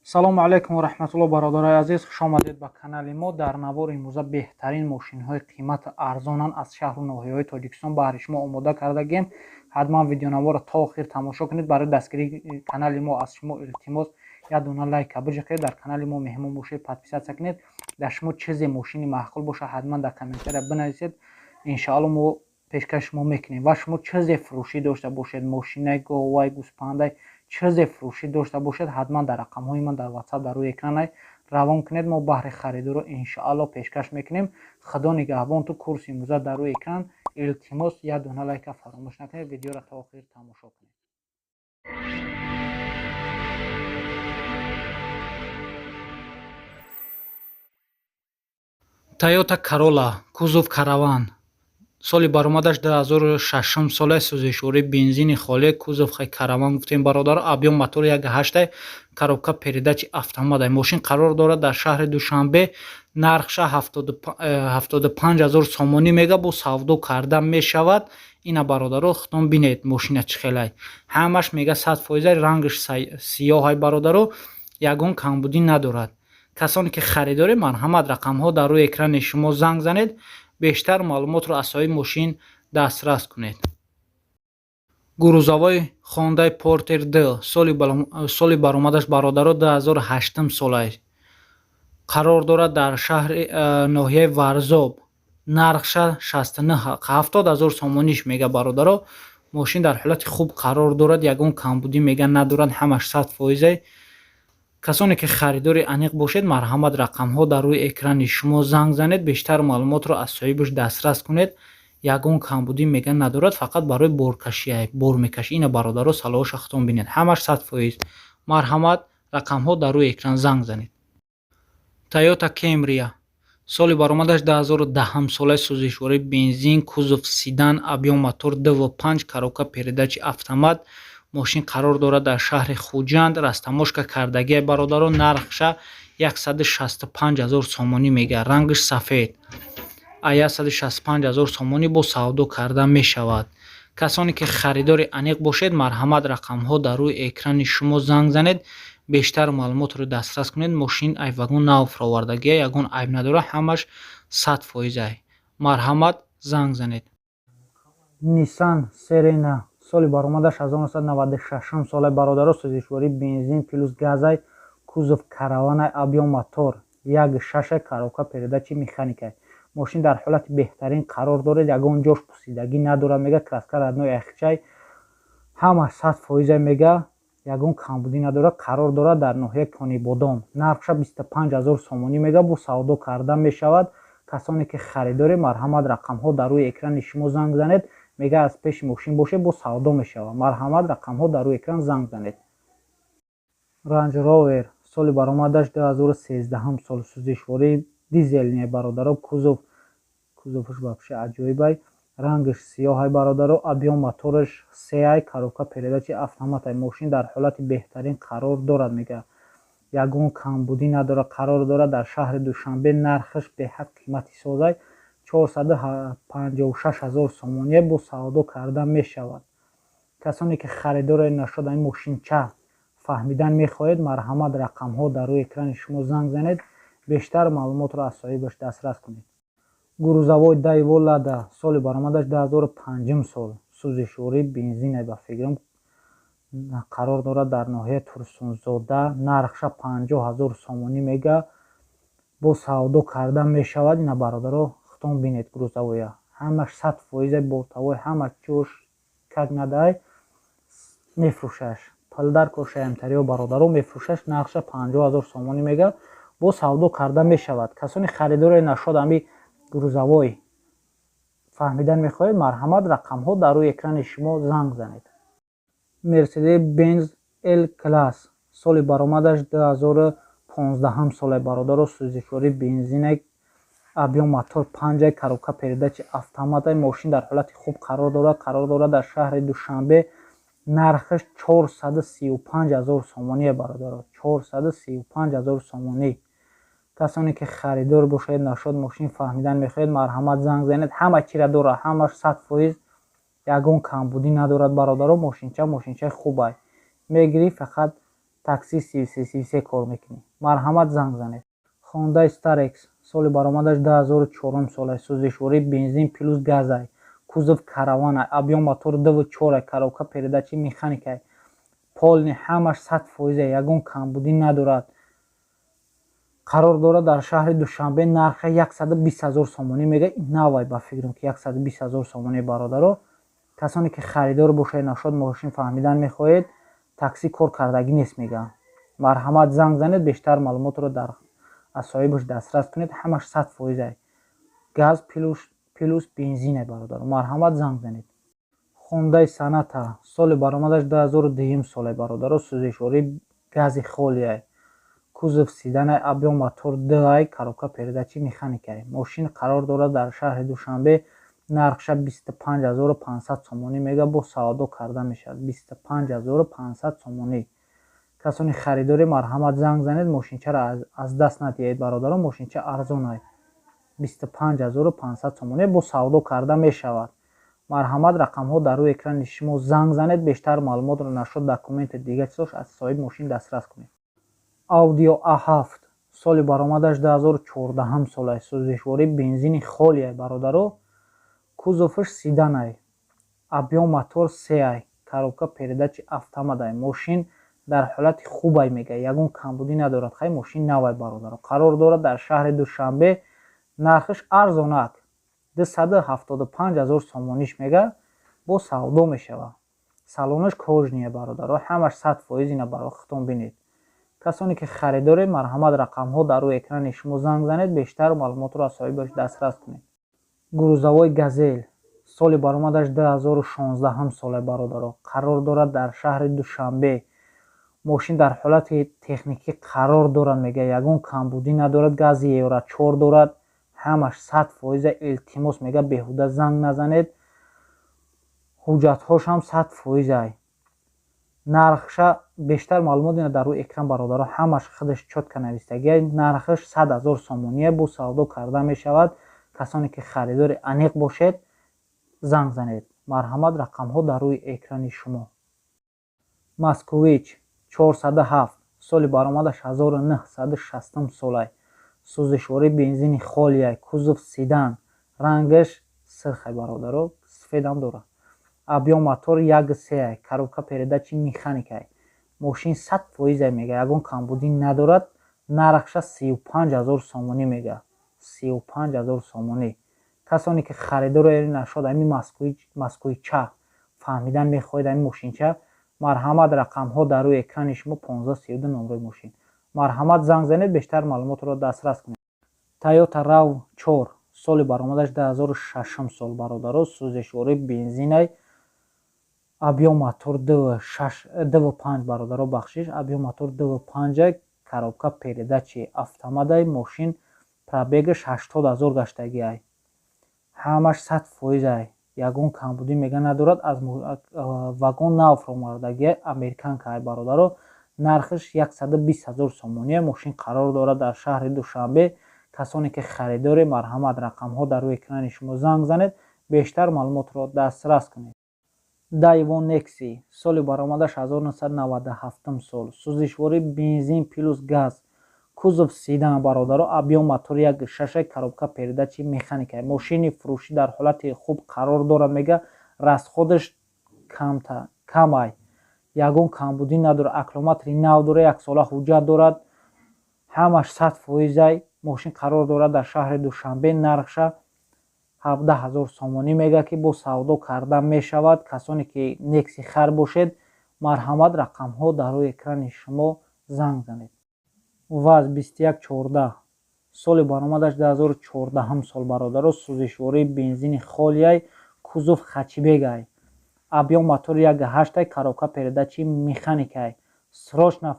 Салому алайкум ва раҳматуллоҳ, бародарои азиз, хуш омадед ба канали мо. Дар навори имрӯза беҳтарин мошинҳои қимату арзонан аз шаҳру ноҳияҳои Тоҷикистон баҳри шумо омода кардагем. Ҳатман видеонаворро то охир тамошо кунед. Барои дастгирии канали мо аз шумо илтимос, як дона лайка биҷиқед, дар канали мо меҳмон бошед, подписаться кунед. Дар шумо чизе мошини маъқул бошад, ҳатман дар комментария бинависед, иншоалло мо пешкаши шумо мекунем. Ва шумо чизе фурӯшӣ дошта бошед, мошинай, говай, гӯспандай, чизе фурӯшӣ дошта бошед, ҳатман дар рақамҳои ман дар ватсап дар рӯи экранай равон кунед, мо баҳри харидоро иншоалло пешкаш мекунем. Худо нигаҳбон. Ту курси имрӯза дар рӯи экран. Илтимос, як дона лайка фаромӯш накунед, видеоро то охир тамошо кунед. Тойота Corolla, кузов Караван, соли баромадаш 2006 соле, сӯзишворӣ бензини холӣ, кузов хай Караван гуфтем, бародар, объём мотор 1,8, коробка передачи автомат. Мошин қарор дорад дар шаҳри Душанбе, нархша 75 000 сомонӣ мега, бо савдо карда мешавад. Ина, бародаро, худтон бинед мошина чӣ хелай, ҳамаш мега 100%, рангаш сиёҳай, бародаро, ягон камбудӣ надорад. Касоне ки харидоред, марҳамат, рақамҳо дар рӯи экрани шумо, занг занед, бештар маълумотро аз соҳиби мошин дастрас кунед. Грузовой Хондай Портер Д, соли баромадаш, бародаро, 2008 солай, қарор дорад дар шаҳри ноҳияи Варзоб, нархша 69 70 000 сомониш мега. Бародаро, мошин дар ҳолати хуб қарор дорад, ягон камбудӣ мега надорад, ҳамаш 100%. Касоне ки харидори аниқ бошед, марҳамат, рақамҳо дар рӯи экрани шумо, занг занед, бештар маълумотро аз соҳибаш дастрас кунед. Ягон камбудӣ мега надорад, фақат барои боркашия бор мекашӣ. Ина, бародаро, салоҳоша худтон бинед, ҳамаш 100%. Марҳамат, рақамҳо дар рӯи экран, занг занед. Тойота Кемрия, соли баромадаш 2010 солаи, сӯзишворӣ бензин, кузов седан, объём мотор 2,5, коробка передачи автомат. Мошин қарор дорад дар шаҳри Хуҷанд, растаможка кардагия, бародаро, нархша 165 000 сомонӣ мега, рангаш сафед, а 165 000 сомонӣ бо савдо карда мешавад. Касоне ки харидори аниқ бошед, марҳамат, рақамҳо дар рӯи экрани шумо, занг занед, бештар маълумотро дастрас кунед. Мошин ай вагон нав фаровардагия, ягон айб надорад, ҳамаш 100%. Марҳамат, занг занед. Ниссан Серена, соли баромадаш 1996 сола, бародаро, сӯзишворӣ бензин плюс газай, кузов Караванай, объём мотор 1,6, коробка передачи механикай. Мошин дар ҳолати беҳтарин қарор дорад, ягон ҷош пусидагӣ надорад, мега краска родной яхчай, ҳама 100%, мега ягон камбудӣ надорад. Қарор дорад дар ноҳияи Конибодом, нархша 25 000 сомонӣ мега, бо савдо карда мешавад. Касоне ки харидоред, марҳамат, рақамҳо дар рӯи экрани шумо, занг занед. Мега аз пеши мошин бошед, бо савдо мешавад. Марҳамат, рақамҳо дар рӯи экран, занг занед. Ранҷ Ровер, соли баромадаш 2013 сол, сӯзишвории дизельный, бародаро, кузоваш вообще аҷоибай, рангаш сиёҳай, бародаро, объём мотораш сеай, коробка передачи автоматай. Мошин дар ҳолати беҳтарин қарор дорад, мега ягон камбудӣ надорад. Қарор дорад дар шаҳри Душанбе, нархаш беҳад қимати созай, 456 000 сомоние, бо савдо карда мешавад. Касоне ки харидори нашуд ин мошинча фаҳмидан мехоҳед, марҳамат, рақамҳо дар рӯи экрани шумо, занг занед, бештар маълумотро аз соҳибаш дастрас кунед. Грузовой Дайво Лада, соли баромадаш 2005 сол, сӯзишворӣ бензине ба фикрам, қарор дорад дар ноҳияи Турсунзода, нархша 50 000 сомонӣ мега, бо савдо карда мешавад. Ина, бародаро, худтон бинед грузовоя, ҳамаш 100%, бортовой, ҳама чӯш как надай. Мефурӯшаш палдар кошаямтариё, бародаро, мефурӯшаш, нархша 50 000 сомонӣ мега, бо савдо карда мешавад. Касоне харидоре нашуд ами грузовой фаҳмидан мехоҳед, марҳамат, рақамҳо дар рӯи экрани шумо, занг занед. Мерседес Бенз Л класс, соли баромадаш 2015 соле, бародаро, сӯзишворӣ бензине, объём мотор панҷай, коробка передачи автоматай. Мошин дар ҳолати хуб қарор дорад, қарор дорад дар шаҳри Душанбе, нархаш 435 000 сомоние, бародаро, 435 000 сомонӣ. Касоне ки харидор бошед, нашуд мошин фаҳмидан мехоҳед, марҳамат, занг занед. Ҳама чира дорад, ҳамаш 100%, ягон камбудӣ надорад, бародаро. Мошинча мошинчаи хубай, мегирӣ фақат. Такси 33 33 кор мекунӣ. Марҳамат, занг занед. Хондай Старекс, соли баромадаш 2004 солай, сӯзишворӣ бензин плюс газай, кузов караванай, объём мотор 2,4, коробка передачи механикай, полный, ҳамаш 100%, ягон камбудӣ надорад. Қарор дорад дар шаҳри Душанбе. Нарха 120 000 сомонӣ мега. Навай, ба фикрам, ки 120 000 сомонӣ. Бародаро, касоне ки харидор бошед, нашод мошин фаҳмидан мехоҳед, таксӣ кор кардагӣ нест мега. Марҳамат, занг занед, бештар маълумотро дар аз соҳибаш дастрас кунед. Ҳамаш 100%, газ плюс бензине. Бародаро, марҳамат, занг занед. Хондаи Соната, соли баромадаш 2002 соле, бародаро, сӯзишворӣ гази холиай, кузов седанай, объём мотор 2 ай, коробка передачи механикай. Мошин қарор дорад дар шаҳри Душанбе. Нархша 25 500 сомонӣ мега, бо савдо карда мешавад. 25 500 сомонӣ. Касони харидорӣ, марҳамат, занг занед, мошинчаро аз даст надиҳед. Бародарон, мошинча арзонай, 25 500 сомонӣ, бо савдо карда мешавад. Марҳамат, рақамҳо дар рӯи экрани шумо, занг занед, бештар маълумотро нашод документи дигар чизош аз соҳиби мошин дастрас кунед. Ауди А7, соли баромадаш 2014 солай, сӯзишворӣ бензини холиай, бародаро, кузоваш седанай, объём мотор 3 ай, коробка передачи автоматай. Мошин дар ҳолати хубай мега, ягон камбудӣ надорад. Хай, мошин навай, бародаро. Қарор дорад дар шаҳри Душанбе. Нархаш арзонак, 275 000 сомониш мега, бо савдо мешавад. Салонаш кожаный, бародаро, ҳамаш 100%. Ина барои худтон бинед. Касоне ки харидоред, марҳамат, рақамҳо дар рӯи экрани шумо, занг занед, бештар маълумотро аз соҳибаш дастрас кунед. Грузовой Газель, соли баромадаш 2016 соле, бародаро, қарор дорад дар шаҳри Душанбе. Мошин дар ҳолати техникӣ қарор дорад мега, ягон камбудӣ надорад, гази Евро 4 дорад, ҳамаш 100%. Илтимос мега, беҳуда занг назанед. Ҳуҷҷатҳошам 100%. Нархша бештар маълумот ина дар рӯи экран, бародаро, ҳамаш худаш чётко навистагия. Нархаш 100 000 сомоние, бо савдо карда мешавад. Касоне ки харидори аниқ бошед, занг занед. Марҳамат, рақамҳо дар рӯи экрани шумо. Москвич 407, соли баромадаш 1960 солай, сӯзишворӣ бензини холиай, кузов седан, рангаш сирхай, бародаро, сафедам дорад, объём мотор 1,3, коробка передачи механикай. Мошин 100% мега, ягон камбудӣ надорад. Нархша 35 000 сомонӣ мега, 35 000 сомонӣ. Касоне ки харидоро нашод ами Москвича фаҳмидан мехоҳед, ами мошинча, марҳамат, рақамҳо дар рӯи экрани шумо, 1532 номрои мошин. Марҳамат, занг занед, бештар маълумотро дастрас кунед. Тойота RAV 4, соли баромадаш 2006 сол, бародаро, сӯзишворӣ бензинай, объём мотор 2,5, бародаро, бахшиш, объём мотор 2,5, коробка передачи автоматай. Мошин пробегаш 80 000 гаштагиай, ҳамаш 100%, ягон камбудӣ мега надорад, аз вагон нав фуромардагиай, американкаай, бародаро. Нархаш 120 000 сомоние. Мошин қарор дорад дар шаҳри Душанбе. Касоне ки харидоред, марҳамат, рақамҳо дар рӯи экрани шумо, занг занед, бештар маълумотро дастрас кунед. Дайвон Некси, соли баромадаш 1997 сол, сӯзишворӣ бензин плюс газ, кузов седан, бародаро, объём мотор 1,6, коробка передачи механика. Мошини фурӯшӣ дар ҳолати хуб қарор дорад мега, расходаш камай, ягон камбудӣ надорад, аккумулятори нав дорад, яксола ҳуҷҷат дорад, ҳамаш 100%. Мошин қарор дорад дар шаҳри Душанбе. Нархша 17 000 сомонӣ мега, ки бо савдо карда мешавад. Касоне ки Некси хар бошед, марҳамат, рақамҳо дар рӯи экрани шумо, занг занед. ВАЗ 2114, соли баромадаш 2014 сол, бародаро, сӯзишвории бензини холиай, кузов хэтчбекай, объём мотор 1,8, коробка передачи механикай. Срочно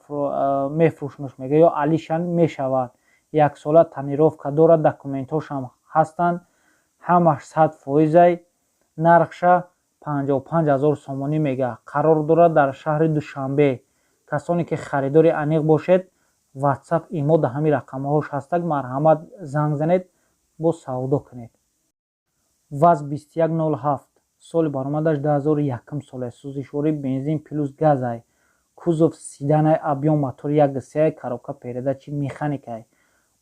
мефурӯшмаш мега ё алишан мешавад. Яксола тонировка дорад, документҳошам ҳастанд, ҳамаш 100%. Нархша 55 000 сомонӣ мега. Қарор дорад дар шаҳри Душанбе. Касоне ки харидори аниқ бошед, Ватсап, имо дар ҳамин рақамҳош ҳастак, марҳамат, занг занед, бо савдо кунед. ВАЗ 2107, соли баромадаш 2001 соле, сӯзишвории бензин плюс газай, кузов хэтчбекай, объём мотор 1,6, коробка передачи Кузов седанай, объём мотор 1,3, коробка передачи механикай.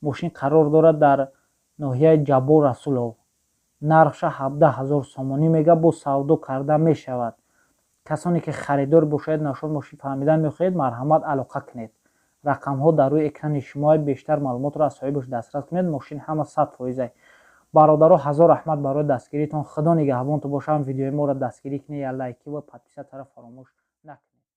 Мошин қарор дорад дар ноҳияи Ҷаббор Расулов. Нархша 17 000 сомонӣ мега, бо савдо карда мешавад. Касоне ки харидор бошед, нашод мошин фаҳмидан мехоҳед, марҳамат, алоқа кунед. Рақамҳо дар рӯи экрани шумо. Бештар маълумотро аз соҳибаш дастрас кунед. Мошин ҳама 100%-ай. Бародаро, ҳазор раҳмат барои дастгиритон. Худо нигаҳбонтон бошам. Видеои моро дастгирӣ кунед, я лайки ва подписаться ро фаромӯш накунед.